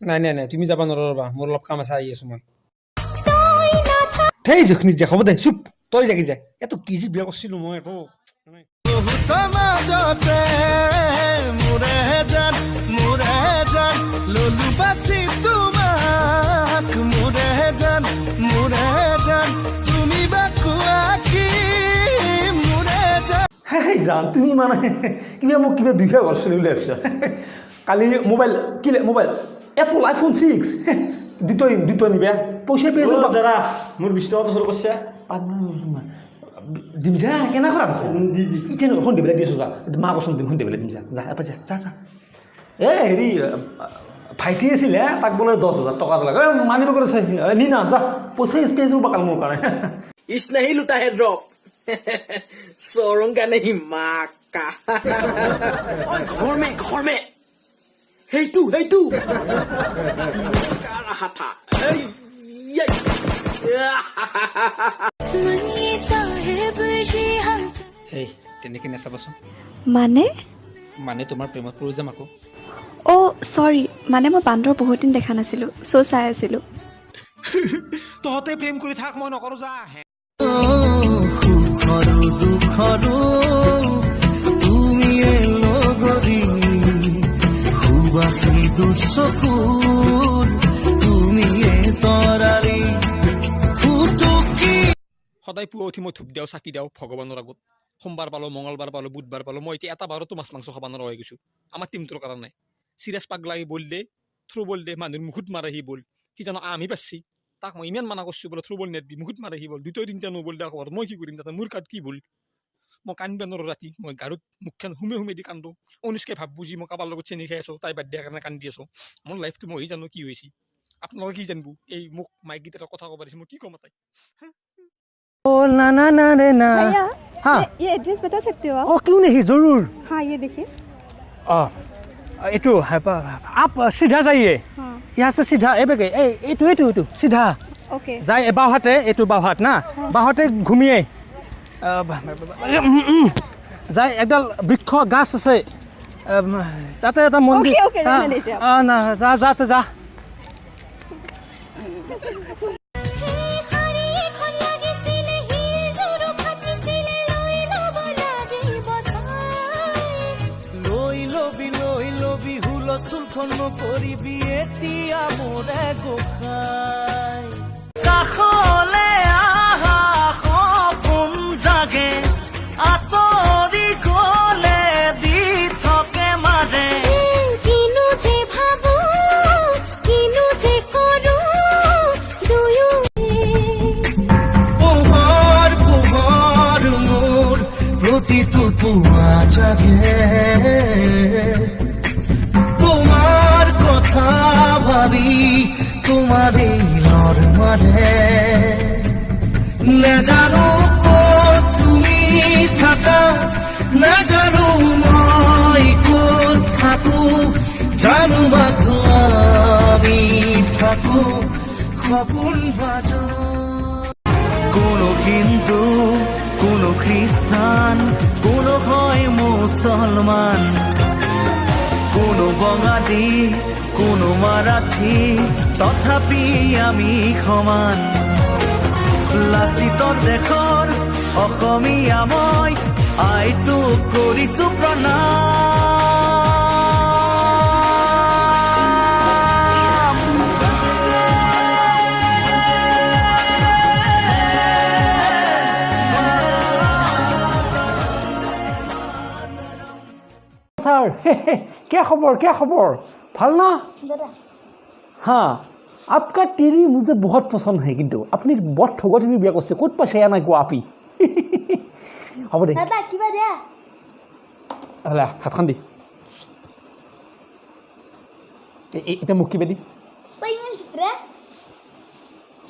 নাই নাই নাই, তুমি যাবা নোৱাৰা, ৰ'বা, মোৰ অলপ কাম আছে, আহি আছো মই। থেই জখনি যা, হ'ব দে, চুপ, তই যাগি যা। এইটো কি যে বিয়া কৰিছিলো মই এইটো। জান তুমি মানে কিবা মোক কিবা দুখীয়া ঘৰ চলি বুলি ভাবিছা। কালি মোবাইল কি মোবাইল এপল আইফোন 6 দুটাই দুটা নিবা পইচা পেয়ে অ, দাদা, মোৰ 20 টকাটো চুৰ কৰিছে। দিম যা, কেনেকুৱা এতিয়া সন্ধিয়া বেলা দি আছো, যা মা কচোন দিম, সন্ধিয়া বেলা দিম, যা যা এপাৰ যা যা যা। এ হেৰি ভাইটি আছিলে, তাক বোলে 10,000 টকা লাগে, মানিব কৰিছে নি না, যা পইচা পেয়ে যাব কাল মোৰ কাৰণে। इस नहीं लुटा है ड्रॉप सोरूंगा नहीं माँ का। और घर में घर में हेतु हेतु का रहा था। ये। এই তেনেকে নাচাবাচোন। মানে মানে তোমাৰ প্ৰেমত পৰি যাম আকৌ। অ' চৰি, মানে মই বান্দৰ বহুত দিন দেখা নাছিলো, চ' চাই আছিলো। তহঁতে প্ৰেম কৰি থাক, মই নকৰো যা। সুখৰো দুখৰো তুমিয়ে লগৰী, সুবাসী দুচকুৰ তুমিয়ে তৰাৰী ফুটুকি। সদায় পুৱা উঠি মই ধূপ দিওঁ, চাকি দিওঁ ভগৱানৰ আগত। সোমবাৰ পালোঁ, মঙলবাৰ পালোঁ, বুধবাৰ পালোঁ, মই এতিয়া এটা বাৰতো মাছ মাংস খাব নোৱাৰা হৈ গৈছোঁ আমাৰ টিমটোৰ কাৰণে। চিৰাজ পাগলাই বল দে, থ্ৰ' বল দে, মানুহৰ মুখত মাৰে সি বল। সি জানো আমি পাৰছি? তাক মই ইমান মানা কৰিছোঁ বোলে থ্ৰ' বল নেদবি, মুখত মাৰে সি বল। দুটাই তিনিটা ন' বল দিয়া খবৰ, মই কি কৰিম তাতে? মোৰ কাত কি ভুল? মই কান্দিব নোৱাৰোঁ ৰাতি, মই গাৰুত মুখখন সুমে সুমে দি কান্দো। অনুষ্কাই ভাব বুজি মই কাৰোবাৰ লগত চেনি খাই আছোঁ, তাই বাদ দিয়াৰ কাৰণে কান্দি আছোঁ। মোৰ লাইফটো মইহে জানো কি হৈছে, আপোনালোকে কি জানিব? এই মোক মাইকীকেইটাৰ কথা ক'ব দিছে, মই কি ক'ম তাইক? ना ना ना रे ना। भैया, हाँ। ये एड्रेस बता सकते हो आप? ओ क्यों नहीं, जरूर। हाँ, ये देखिए। এইটো आप सीधा जाइए। हाँ। यहाँ से सीधा এবেগে এই এইটো এইটো এইটো सीधा ओके। যায় বাওঁহাতে, এইটো বাওঁহাত না, বাওঁহাতে ঘুমিয়ে যায় এডাল বৃক্ষ গাছ আছে, তাতে এটা মন্দিৰ। Okay, okay, रहने दीजिए आप। না, যা যা যা। লৈ লবি লৈ লবি হুলস্থুলখন নকৰিবি এতিয়া মোৰে গোসাঁই। কাষলে আহা সপোন জাগে, আঁতৰি গলে দি থকে মাৰে। কিনো যে ভাবো, কিনো যে কৰো দুয়ো। পোহৰ পোহৰ মোৰ প্ৰতিটো পুৱা জাগে, তোমাৰ কথা ভাবি তোমাৰেই লৰ মাৰে। নেজানো ক'ত তুমি থাকা, নেজানো মই ক'ত থাকো, জানো মাথো আমি থাকো সপোন মাজত। কোনো হিন্দু, কোনো খ্ৰীষ্টান, কোনো হয় মুছলমান, কোনো বঙালী, কোনো মাৰাঠী, তথাপি আমি সমান। লাচিতৰ দেশৰ অসমীয়া মই, আইতো কৰিছো প্ৰণাম। सर, क्या खबर, क्या खबर? ভাল না? हाँ, आपका টিৰি मुझे बहुत पसंद है, কিন্তু আপুনি বৰ ঠগৰ তিৰি বিয়া কৰিছে, ক'ত পাইছে এনেকুৱা আপি? হ'ব দে। দাদা, কিবা দিয়া। হ'লে হাতখন দি এতিয়া মোক কিবা দি।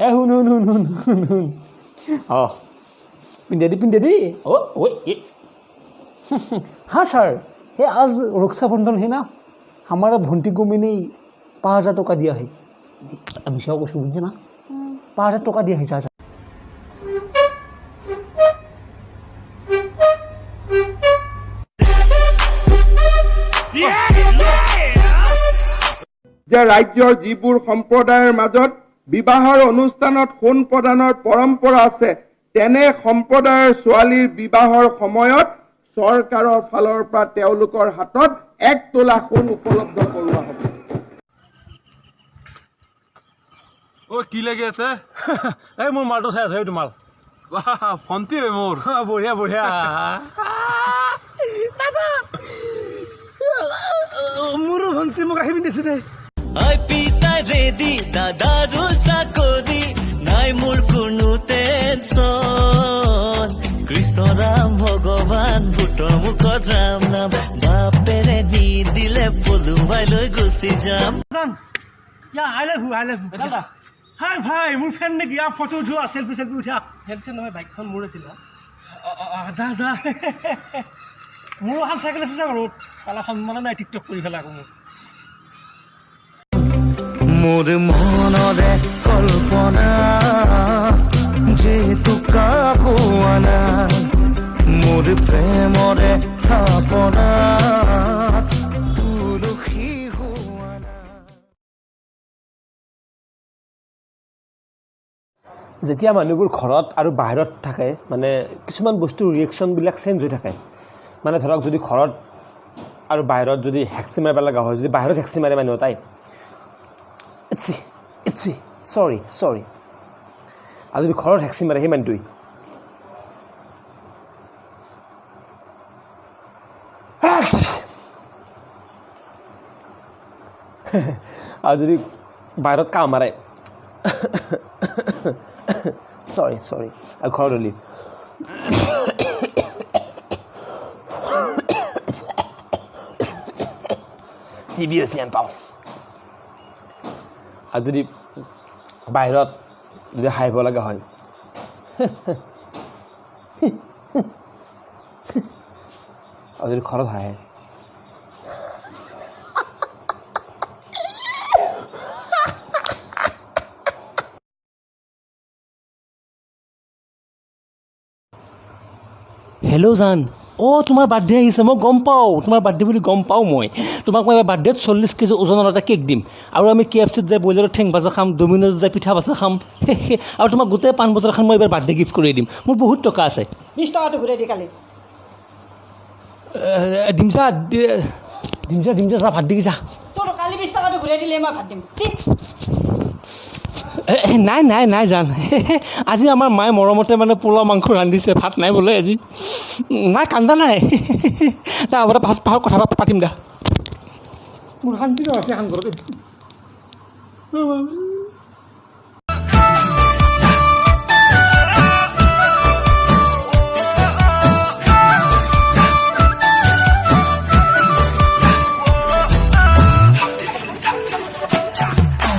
এ শুন শুন শুন শুন শুন শুন, অঁ পিন্ধে দি, পিন্ধে দি। অ' ঐ এ हाँ सर, हे आज रक्षाबंधन है ना, हमारा भंटी को मैंने 5000 টকা দিয়া হয়। মিছাও কৈছোঁ বুজিছে না, 5000 টকা দিয়া হয়। যা যা। যে ৰাজ্যৰ যিবোৰ সম্প্ৰদায়ৰ মাজত বিবাহৰ অনুষ্ঠানত সোণ প্ৰদানৰ পৰম্পৰা আছে, তেনে সম্প্ৰদায়ৰ ছোৱালীৰ বিবাহৰ সময়ত চৰকাৰৰ ফালৰ পৰা তেওঁলোকৰ হাতত 1 তোলা সোণ উপলব্ধ কৰোৱা হ'ব। অ কি লাগি আছে? এই মোৰ মালটো চাই আছে। তোমাৰ ভণ্টি হয় মোৰ। বঢ়িয়া বঢ়িয়া। মোৰো ভণ্টি মোক আহি পিন্ধিছে দে। পিতা ৰেডি দাদাৰো চাকৰি নাই, মোৰ কোনো টেনচন। কৃষ্ণ ৰাম ভগৱান ভূতৰ মুখত ৰাম নাম, বাপেৰে নিদিলে পলুৱাই লৈ গুচি যাম। I love you, I love you. হাই ভাই, মোৰ ফেন নেকি? ফটো উঠোৱা, চেলফি চেলফি উঠা। ফেন নহয়, বাইকখন মোৰ আছিল। যা যা, মোৰো এখন চাইকেল আছে যা ঘৰত। কালা সন্মানে নাই, টিকটক কৰি পেলাই আকৌ মোক। মোৰ মনৰে কল্পনা যিহেতু কাকো আনা, মোৰ প্ৰেমৰে থাপনা তুলসী হোৱা। যেতিয়া মানুহবোৰ ঘৰত আৰু বাহিৰত থাকে, মানে কিছুমান বস্তুৰ ৰিয়েকশ্যনবিলাক চেঞ্জ হৈ থাকে। মানে ধৰক যদি ঘৰত আৰু বাহিৰত যদি হেক্সি মাৰিব লগা হয়, যদি বাহিৰত হেক্সি মাৰে মানুহ এটাই, ইটছি ইটছি চৰি চৰি, আৰু যদি ঘৰত হেক্সি মাৰে সেই মানুহটোৱে, আৰু যদি বাহিৰত কাহ মাৰে চৰি চৰি, আৰু ঘৰত হ'লি টিভি আছে পাওঁ। আৰু যদি বাহিৰত যদি হাঁহিব লগা হয়, আৰু যদি ঘৰত হাঁহে, হেল্ল' জান, অ' তোমাৰ বাৰ্থডে আহিছে, মই গম পাওঁ তোমাৰ বাৰ্থডে বুলি গম পাওঁ মই। তোমাক মই এবাৰ বাৰ্থডেত 40 কেজি ওজনৰ এটা কেক দিম, আৰু আমি কে এফ চিত যাই ব্ৰইলাৰৰ ঠেং ভাজা খাম, ডমিন'জত যাই পিঠা ভাজা খাম, আৰু তোমাক গোটেই পাণ বজাৰখন মই এইবাৰ বাৰ্থডে গিফ্ট কৰি দিম। মোৰ বহুত টকা আছে। 20 টকাটো ঘূৰাই দি কালি। দিম যা, দিম যা, দিম যা, ভাত দি যা। তোৰ কালি 20 টকাটো ঘূৰাই দিলে মই ভাত দিম। ঠিক। নাই নাই নাই জান, আজি আমাৰ মায়ে মৰমতে মানে পোলাও মাংস ৰান্ধিছে, ভাত নাই বোলে আজি। নাই কান্দা নাই, দা হ'ব দে, পাছত কথা পাতিম দা। মোৰ শান্তি আছে এখন ঘৰত।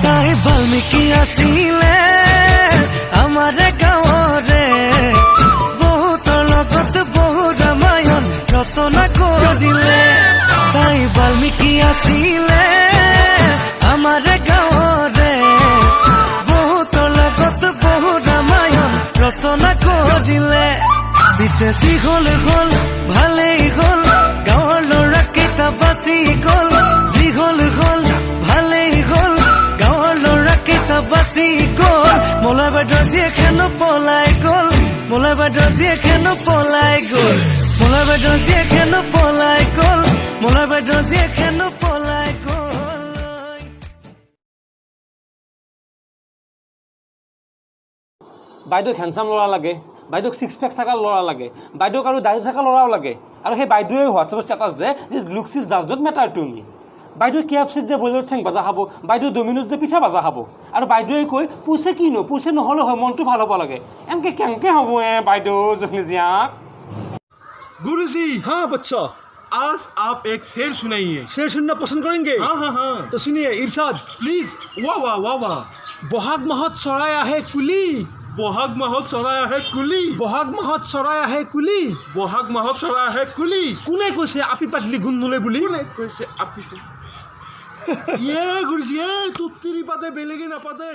তাই বাল্মীকি আছিলে আমাৰ গাঁৱৰে, বহুতৰ লগত বহু ৰামায়ণ ৰচনা কৰিলে। তাই বাল্মীকি আছিলে আমাৰ গাঁৱৰে, বহুতৰ লগত বহু ৰামায়ণ ৰচনা কৰিলে। পিছে যি হ'ল হ'ল ভালেই হ'ল, গাঁৱৰ ল'ৰাকেইটা বাচি গ'ল। যি হ'ল হ'ল ভালেই হ'ল, গাঁৱৰ ল'ৰাকেইটা বাচি গ'ল। মলাই বাইদেউৰ জীয়েকেনো পলাই গ'ল, মলাই বাইদেউৰ জীয়েকেনো পলাই গ'ল, মলাই বাইদেউৰ জীয়েকেনো পলাই গ'ল, মলাই বাইদেউৰ জীয়েকেনো পলাই গ'ল। বাইদেউক হেণ্ডচাম ল'ৰা লাগে, বাইদেউক ছিক্স পেক থকা ল'ৰা লাগে, বাইদেউক আৰু দাড়ি থকা ল'ৰাও লাগে। আৰু সেই বাইদেৱে হোৱাটছএপত ষ্টেটাছ দে যে looks is does not matter to me. বাইদেউ কে এফ চিত যে ব্ৰইলাৰ ঠেং ভাজা খাব, বাইদেউ ডমিনোত যে পিঠা ভাজা খাব, আৰু বাইদেৱে কৈ পইচা কিনো, পইচা নহ'লেও হয়, মনটো ভাল হ'ব লাগে। এনেকৈ কেনেকৈ হ'ব এ বাইদেউ জখনি জীয়াক। गुरुजी। हाँ बच्चा, आज आप एक शेर सुनाइए। शेर सुनना पसंद करेंगे? हाँ हाँ हाँ। तो सुनिए इरशाद प्लीज। वाह वाह वाह वाह। বহাগ মাহত চৰাই আহে কুলি, বহাগ মাহত চৰাই আহে কুলি, বহাগ মাহত চৰাই আহে কুলি, বহাগ মাহত চৰাই আহে কুলি। কোনে কৈছে আপি পাতলি গুণ নলয় বুলি? কোনে কৈছে আপি? ये गुरुजी, ये তুত্তিৰি পাতে বেলেগে নাপাতে।